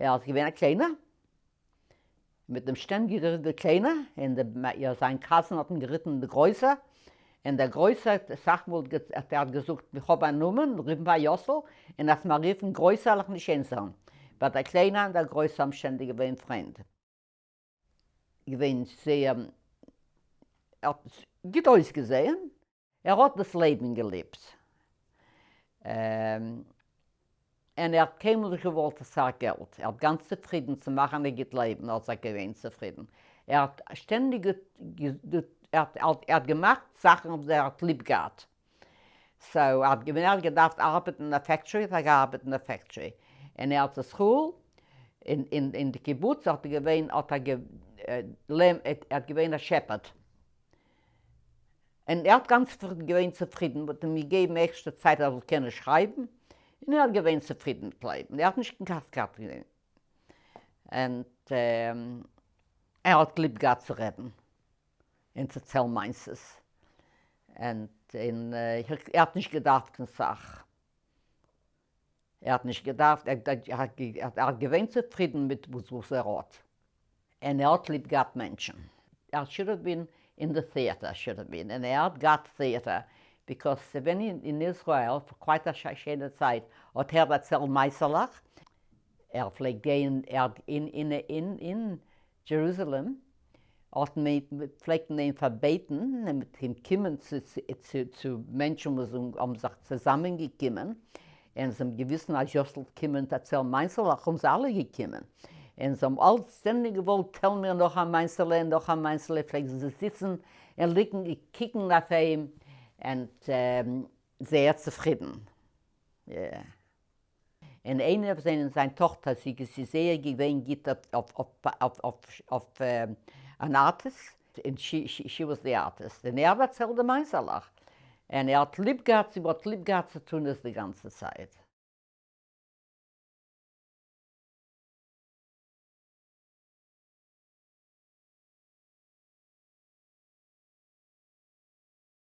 ער איז געווען א קליינער, מיט דעם שטענדיג געריטן דער קליינער, און זיין cousin האט אים געריטן דער גרויסער, און דער גרויסער האט אסאך מאל האט ער געזאגט איך האב א נאמען, רוף מיר יאסל, און אז מיר רופן גרויסער וועל איך נישט ענטפערן, ווייל דער קליינער און דער גרויסער האבן שטענדיג געווען פריינד. געווען זייער, ער האט גוט אויסגעזעהן. ער האט דאס לעבן געליבט, און ער האט קיינמאל נישט געוואלט אסאך געלט, ער האט גאנץ צופרידן צו מאכן א גוט לעבן האט זיך געווען צופרידן, ער האט שטענדיג ער האט געמאכט זאכן וואס ער האט ליב געהאט, so ער האט ווען ער האט געדארפט ארבעטן אין א factory האט ער געארבעט אין א factory, אין ארץ ישראל אין די קיבוץ האט ער געווען האט ער האט געווען א shepherd. און ער האט גאנץ געווען צופרידן, מ'האט אים געגעבן עקסטער צייט ער זאל קענען שרייבן, און ער האט געווען צופרידן מיט לעבן, ער האט נישט קיין כעס געהאט פון דעם, און ער האט ליב געהאט צו רעדן און צו ציילן מעשות, און ער האט נישט געדארפט קיין סאך, ער האט נישט געדארפט, ער האט געווען צופרידן מיט וואס ער האט. און ער האט ליב געהאט מענטשן. ער should have been אין די theater should have been, און ער האט געהאט theater, because ס'געווען אין איזראעל פאר quite א שיינע צייט האט ער דערציילט מעשה'לעך, ער פלעגט גיין אין Jerusalem האט מען פלעגט מען אים פארבעטן און מיט אים קומען צו מענטשן וואס האבן זיך צוזאמען געקומען און זיי האבן געוויסן אז יאסל וועט קומען דערציילן מעשה'לעך האבן זיי אלע געקומען און זיי האבן אלץ שטענדיג געוואלט tell מיר נאך א מעשה'לע און נאך א מעשה'לע פלעגן זיי זיצן און ליגן און קוקן אויף אים און זייער צופרידן. און איינער פון זיי זיין טאכטער זי איז זייער געווען גוט אויף אן ארטיסט און she was the artist און ער האט דערציילט די מעשה'לעך און ער האט ליב געהאט זי האט ליב געהאט צו טון עס די גאנצע צייט.